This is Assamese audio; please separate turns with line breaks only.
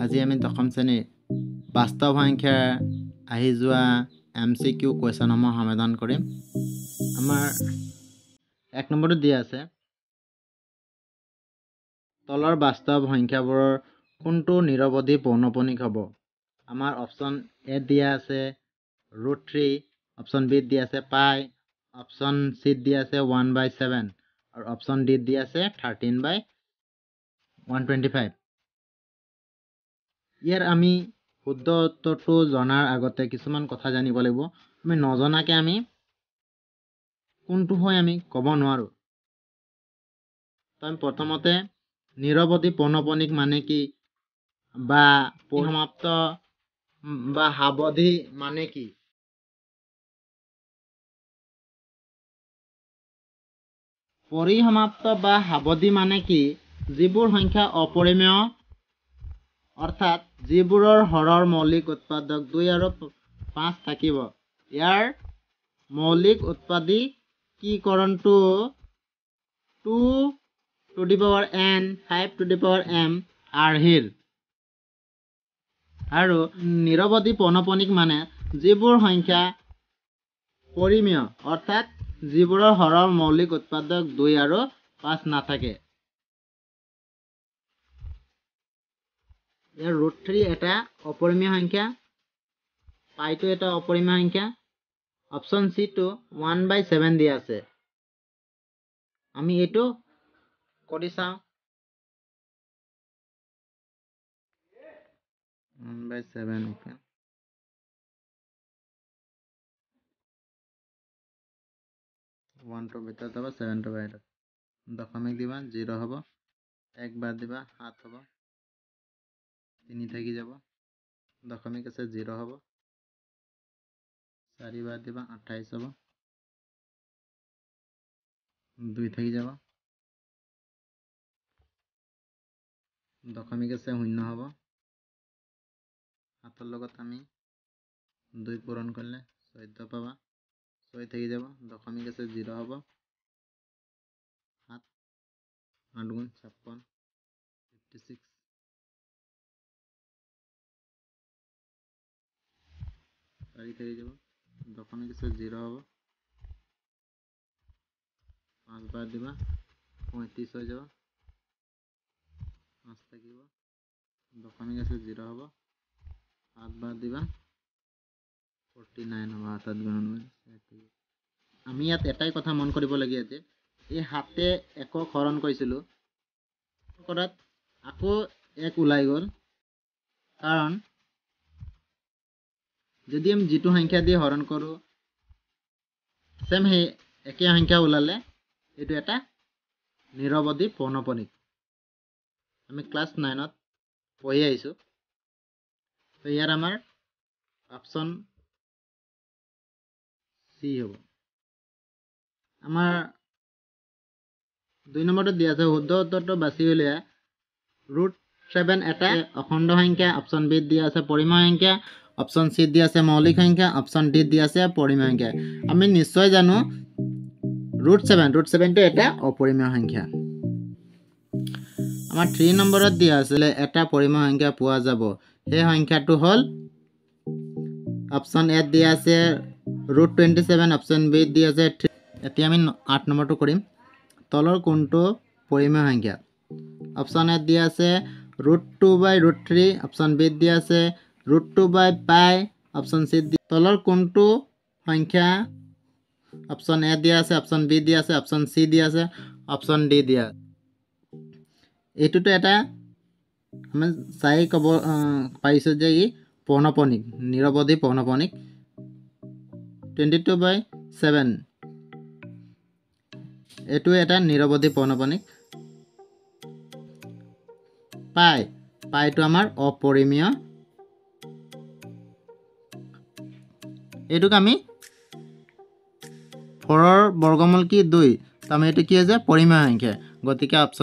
আজি আমি দশম শ্ৰেণীৰ বাস্তৱ সংখ্যাৰ আহি যোৱা MCQ কুৱেশ্যনসমূহ সমাধান কৰিম। আমাৰ এক নম্বৰটো দিয়া আছে, তলৰ বাস্তৱ সংখ্যাবোৰৰ কোনটো নিৰৱধি পৌনঃপুনিক হ'ব? আমাৰ অপশ্যন এত দিয়া আছে √3, অপশ্যন বিত দিয়া আছে পাই, অপশ্যন চিত দিয়া আছে 1/7 আৰু অপশ্যন ডিত দিয়া আছে 13/125। ইয়াৰ আমি শুদ্ধ উত্তৰটো জনাৰ আগতে কিছুমান কথা জানিব লাগিব। আমি নজনাকে আমি কোনটো হয় আমি ক'ব নোৱাৰোঁ। তো আমি প্ৰথমতে নিৰৱধি পৌনঃপুনিক মানে কি বা পৰিসমাপ্ত বা সাৱধি মানে কি, পৰিসমাপ্ত বা সাৱধি মানে কি? যিবোৰ সংখ্যা অপৰিমেয়, অৰ্থাৎ যিবোৰৰ হৰৰ মৌলিক উৎপাদক 2 আৰু 5 থাকিব, ইয়াৰ মৌলিক উৎপাদকীকৰণটো 2 to the power n, 5 to the power m আৰ্হিৰ। আৰু নিৰৱধি পৌনঃপুনিক মানে যিবোৰ সংখ্যা পৰিমেয়, অৰ্থাৎ যিবোৰৰ হৰৰ মৌলিক উৎপাদক 2 আৰু 5 নাথাকে। ইয়াৰ √3 এটা অপৰিমেয় সংখ্যা, পাইটো এটা অপৰিমেয় সংখ্যা, অপশ্যন চিটো 1/7 দিয়া আছে। আমি এইটো কৰি চাওঁ। 1/7 okay. 1টো ভিতৰত হ'ব, 7টো বাহিৰত। দশমিক দিবা, 0 হ'ব, 1 বাদ দিবা, 7 হ'ব, 3 থাকি যাব, দশমিক আছে 0 হ'ব, 4 বাদ দিবা, 28 হ'ব, 2 থাকি যাব, দশমিক আছে 0 হ'ব, 7ৰ লগত আমি 2 পূৰণ কৰিলে 14 পাবা, 6 থাকি যাব, দশমিক আছে 0 হ'ব, 7 8 গুণ 56, 56। 4 থাকি যাব, দশমিক আছে 0 হ'ব, 5 বাদ দিবা, 35 হৈ যাব, 5 থাকিব, দশমিক আছে 0 হ'ব, 7 বাদ দিবা, 49 হ'ব, 7 গুণ। আমি ইয়াত এটাই কথা মন কৰিবলগীয়া যে এই 7 1 হৰণ কৰিছিলোঁ, কৰাত আকৌ 1 ওলাই গ'ল, কাৰণ যদি আমি যিটো সংখ্যা দি হৰণ কৰোঁ চেম সেই একে সংখ্যা ওলালে এইটো এটা নিৰৱধি পৌনঃপুনিক। আমি ক্লাছ 9ত পঢ়ি আহিছোঁ। তো ইয়াৰ আমাৰ অপশ্যন চি হ'ব। আমাৰ 2 নম্বৰটোত দিয়া আছে শুদ্ধ উত্তৰটো বাছি উলিয়াই √7 এটা অখণ্ড সংখ্যা, অপশ্যন বিত দিয়া আছে পৰিমেয় সংখ্যা, অপশ্যন চিত দিয়া আছে মৌলিক সংখ্যা, অপশ্যন ডিত দিয়া আছে পৰিমেয় সংখ্যা। আমি নিশ্চয় জানো √7টো এটা অপৰিমেয় সংখ্যা। আমাৰ 3 নম্বৰত দিয়া আছিলে এটা পৰিমেয় সংখ্যা পোৱা যাব, সেই সংখ্যাটো হ'ল অপশ্যন এত দিয়া আছে √27, অপশ্যন বিত দিয়া আছে 3। এতিয়া আমি 8 নম্বৰটো কৰিম। তলৰ কোনটো পৰিমেয় সংখ্যা? অপশ্যন এত দিয়া আছে √2/√3, অপশ্যন বিত দিয়া আছে √2/π, অপশ্যন চিত তলৰ কোনটো সংখ্যা? অপশ্যন এ দিয়া আছে, অপশ্যন বি দিয়া আছে, অপশ্যন চি দিয়া আছে, অপশ্যন ডি দিয়া। এইটোতো এটা আমি চাই ক'ব পাৰিছোঁ যে ই পৌনঃপুনিক, নিৰৱধি পৌনঃপুনিক। 22/7 এইটো এটা নিৰৱধি পৌনঃপুনিক। পাই, পাইটো আমাৰ অপৰিমেয়। এইটোক আমি 4ৰ বৰ্গমূল কি 2, তো আমি এইটো কি হৈছে পৰিমেয় সংখ্যা, গতিকে অপশ্যন